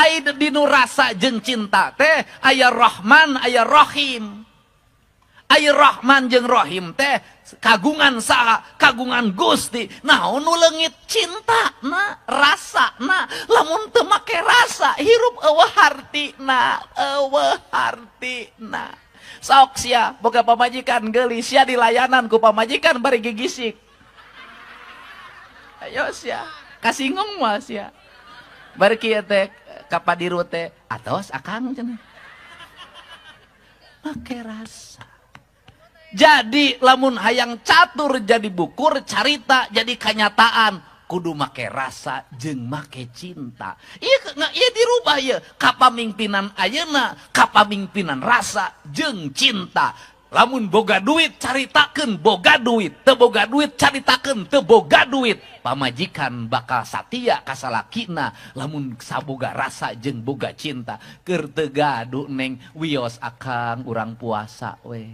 Ai dinu rasa jeung cinta teh aya Rahman, aya Rahim. Ai Rahman jeung Rahim teh kagungan saha? Kagungan Gusti. Naon nu leungit? Cinta na, rasa na. Lamun teu make rasa, hirup euweuh hartina, euweuh hartina. Sok sia boga pamajikan geulis, sia dilayanan ku pamajikan bari gigisik. Ayo sia, kasinggung mah sia. Bari kieu teh kapadiru teh, atos akang cenah. Make rasa. Jadi lamun hayang catur jadi bukur, carita jadi kanyataan, kudu make rasa jeung make cinta. Iya nggak, iya dirubah ya. Kapamimpinan ayeuna, kapamimpinan rasa jeung cinta. Lamun boga duit caritakeun boga duit, teu boga duit caritakeun teu boga duit. Pamajikan bakal satia ka salakina lamun saboga rasa jeung boga cinta. Keur teu gaduh, neng, wios akang, urang puasa we.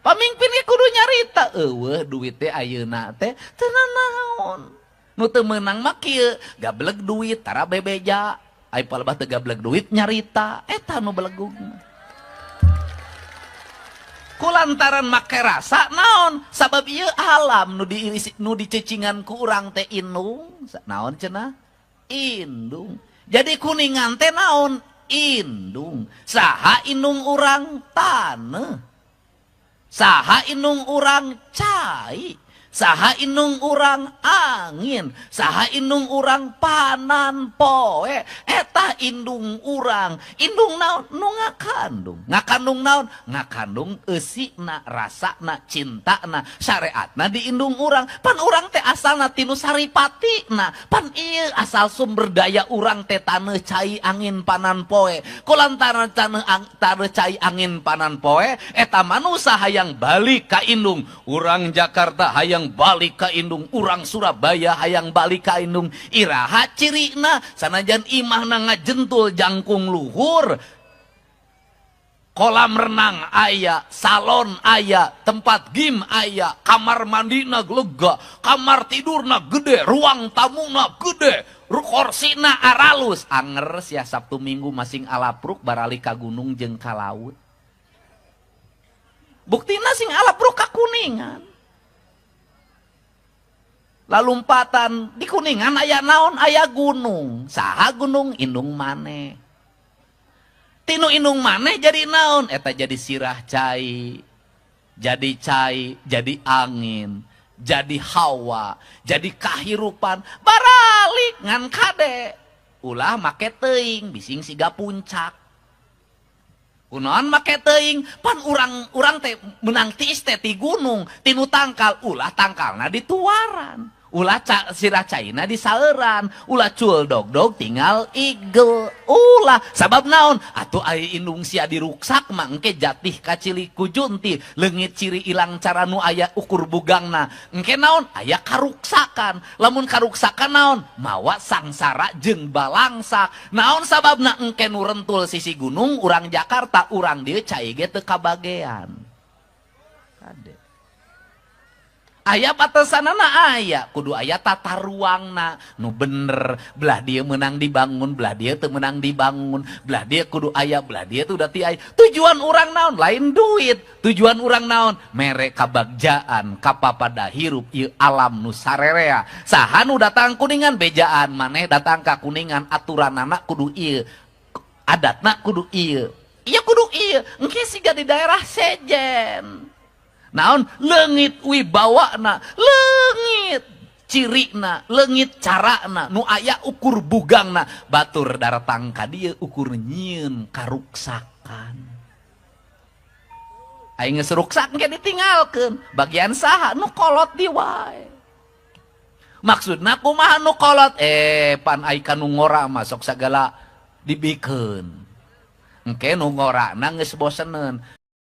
Pamimpin ge kudu nyarita, euweuh duit teh ayeuna teh teu nanaon. Nu teu meunang mah kieu, gableg duit tara bebeja. Ai palebah teu gableg duit nyarita, eta nu belegug. Kulantaran make rasa naon? Sabab ieu alam nu di nu dicecingan ku urang teh indung. Naon cenah? Indung. Jadi Kuningan teh naon? Indung. Saha indung urang? Taneuh. Saha indung urang? Cai. Saha indung urang? Angin. Saha indung urang? Panan poe. Eta indung urang. Indung naon? Nu ngakandung. Ngakandung naon? Ngakandung eusina, rasana, cintana, syariatna di indung urang. Pan urang teh asalna tinu saripatina. Pan ieu asal sumber daya urang teh taneuh, cai, angin, panan poe. Kulantaran taneuh, taneuh, cai, angin, panan poe, eta manusa hayang balik ka indung. Urang Jakarta hayang balik ka indung, urang Surabaya hayang balik ka indung. Iraha cirina? Sanajan imahna ngajentul jangkung luhur, kolam renang aya, salon aya, tempat gym aya, kamar mandina lega, kamar tidurna gede, ruang tamuna gede, korsina aralus. Anger sia Sabtu Minggu masing alapruk barali ka gunung jeung ka laut. Buktina sing alapruk ka Kuningan. Lalumpatan di Kuningan aya naon? Aya gunung. Saha gunung? Indung maneh. Tinu indung maneh jadi naon? Eta jadi sirah cai, jadi cai, jadi angin, jadi hawa, jadi kahirupan. Baralik ngan kade ulah make teuing, bising siga puncak. Kunaon make teuing? Pan urang urang teh menang tiis teh ti gunung, tinu tangkal. Ulah tangkalna dituaran, ulah sirah caina disaeuran, ulah cul dog dog tinggal igel, ulah. Sabab naon atuh? Ai indung sia diruksak mah engke jatih kacili ku junti, leungit ciri ilang cara nu aya ukur bugangna. Engke naon? Aya karuksakan. Lamun karuksakan naon? Mawa sangsara jeung balangsa. Naon sababna? Engke nu rentul sisi gunung urang Jakarta, urang dieu cai ge teu kabagean. Kade, aya batasanana, aya kudu aya tata ruangna nu bener. Belah dieu menang dibangun, belah dieu teu menang dibangun, belah dieu kudu aya, belah dieu tuh udah ti aya. Tujuan urang naon? Lain duit. Tujuan urang naon? Mere kabagjaan kapapada hirup ieu alam nu sarerea. Saha nu datang Kuningan, bejaan maneh datang ka Kuningan, aturanana kudu ieu, adatna kudu ieu, iya kudu ieu. Engke siga di daerah sejen naon? Leungit wibawana, leungit cirina, leungit carana nu aya ukur bugangna. Batur daratang ka dieu ukur nyieun karuksakan. Aing geus ruksak, engke ditinggalkeun. Bagian saha? Nu kolot di wae. Maksudna kumaha nu kolot? Eh, pan ai kanu ngora masuk sagala dibikeun. Engke nu ngorana geus boseneun.